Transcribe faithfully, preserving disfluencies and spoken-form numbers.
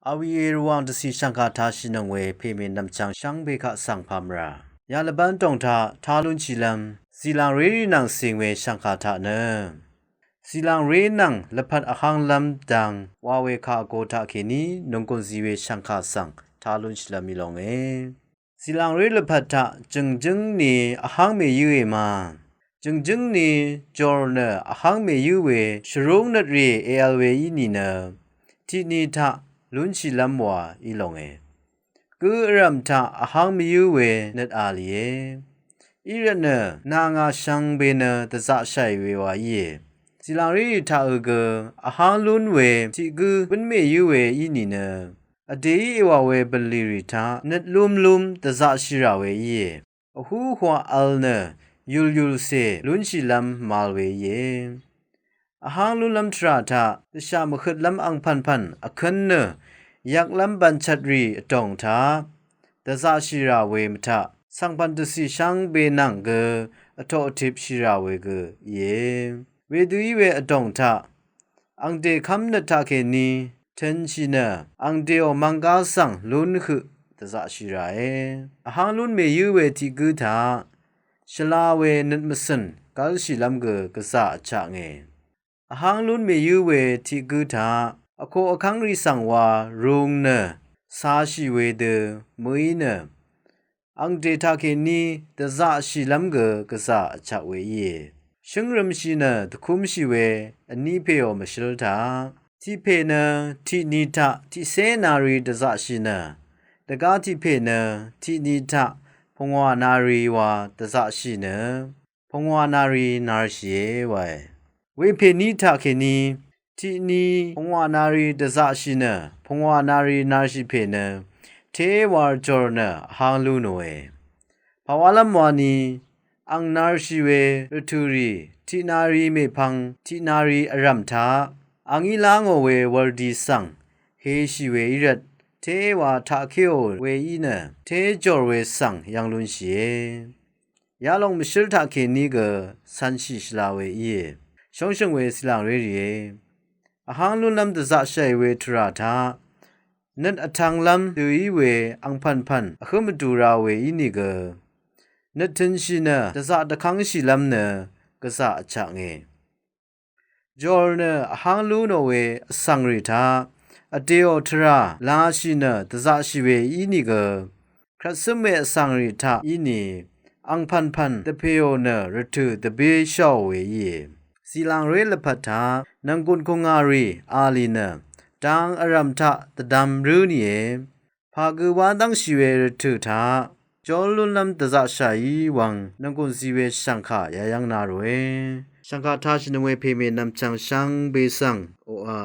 Awi Rvwàng dvcì shv̀ngkà tashìnøng we pèmè nv̀mchvng shvngbe kaq svng pàmvrà yalvbán tòng taq talunshìlv́m zìlàng rérì nvng cìng we shv̀ngkà taq nø zìlàng ré nvng lvpat vhánglv́m dang wa we kà vgo taq kèní nònggùn zì we shv̀ngkà svng talunshìlv́m í longe. Zìlàng ré lvpat taq jø̀ngjǿng ni vháng mèyǿe ma. Jø̀ngjǿng ni jòr nø vháng mèyǿ we shvrúng nøt rì èvl we í nìnø tiqni taq lúnshìlv́m wa í longe. Gǿ vrv̀m taq vháng mvyǿ we nøt a lìe. Í rvt nø nà ngà shvngbe nø dvzaqshàì we wa íe. Zìlàng rérì taqø gø vháng lún we tiq gǿ bǿn mèyǿ we í nìnø vdèí èwà we bv̀nlì rì taq nøt lúmlúm dvzaqshìrà we íe. Vhúhwa vl nø yùlyùlcè lúnshìlv́m mal we íe. Vháng lúnlv́m tvrà taq dvshà mvhøtlv́m angpv̀npv̀n vkǿn nø yvklv́m bv̀nchvtrì vdòng taq dvzaqshìrà we mvtaq svngpv̀n dvcì shvngbe nvng gø vtoq vtip shìrà we gø íe. Wedø í we vdòng taq angdè kv́mnøt taqkèní tø̄nshì nø angdèò mvnggá svng lún høq dvzaqshì ràe. Vháng lún mèyǿ we tiq gǿ taq shvla we nøt mvcø̀n gv́lshìlv́m gø gvzà vchaknge. Vháng lún mèyǿ we tiq gǿ taq vkoq vkv́ng rì svng wa rūng nø cāshì we dø mø̀í nø angdè taqkèní dvzaqshìlv́m gø gvzà vchak we íe. Shǿngrømshì nø dvkúmshì we vní pèò mvshǿl taq tiq pè nø tiqni taq tiqcé nari dvzaqshì nø dvgá tiq pè nø tiqni taq pungwà nari wa dvzaqshì nø pungwà nari narshìe wae. Wepèní taqkèní tiqni pungwà nari dvzaqshì nø pungwà nari narshì pè nø téwar jòr nø vháng lú nòe. Pàwálv́m wani ang narshì we rvtø̀rì tiqnari mèpvng tiqnari vrv̀m taq angí lá ngò we wurdi svng heshì we í rvt téwa taqkéò we í nø téjòr we svng yv́ng lúnshìe. Yalòng mvshǿl taqkèní gø cv̄nshì shvla we íe. Shóngshø̀ng we zìlàng rérìe. Vháng lúnlv́m dvzaqshàì we tvrà taq nøt vtv̄nglv́m dø í we angpv̀npv̀n vhǿm vdura we ínìgø nøt tø̄nshì nø dvzaq dvkv́ngshìlv́m nø gvzà vchaknge. Jòr nø vháng lú nò we vsvng rì taq vdèò tvrà lashì nø dvzaqshì we ínìgø krvtsǿm we vsvng rì taq íni angpv̀npv̀n dvpèò nø rvtø̀ dvbéshàò we íe. Zìlàng ré lvpat taq nv̀nggùn kùngà rì a lì nø dang vrv̀m taq dvdvm rǿ nìe. Pà gø wá dv́ngshì we rvtø̀ taq jól lúnlv́m dvzaqshàí wvng nv̀nggùn zi we shv̀ngkà yayv́ng na ròe. Shv̀ngkà tashìnøng we pèmè nv̀mchv̀ng shvngbe svng oqà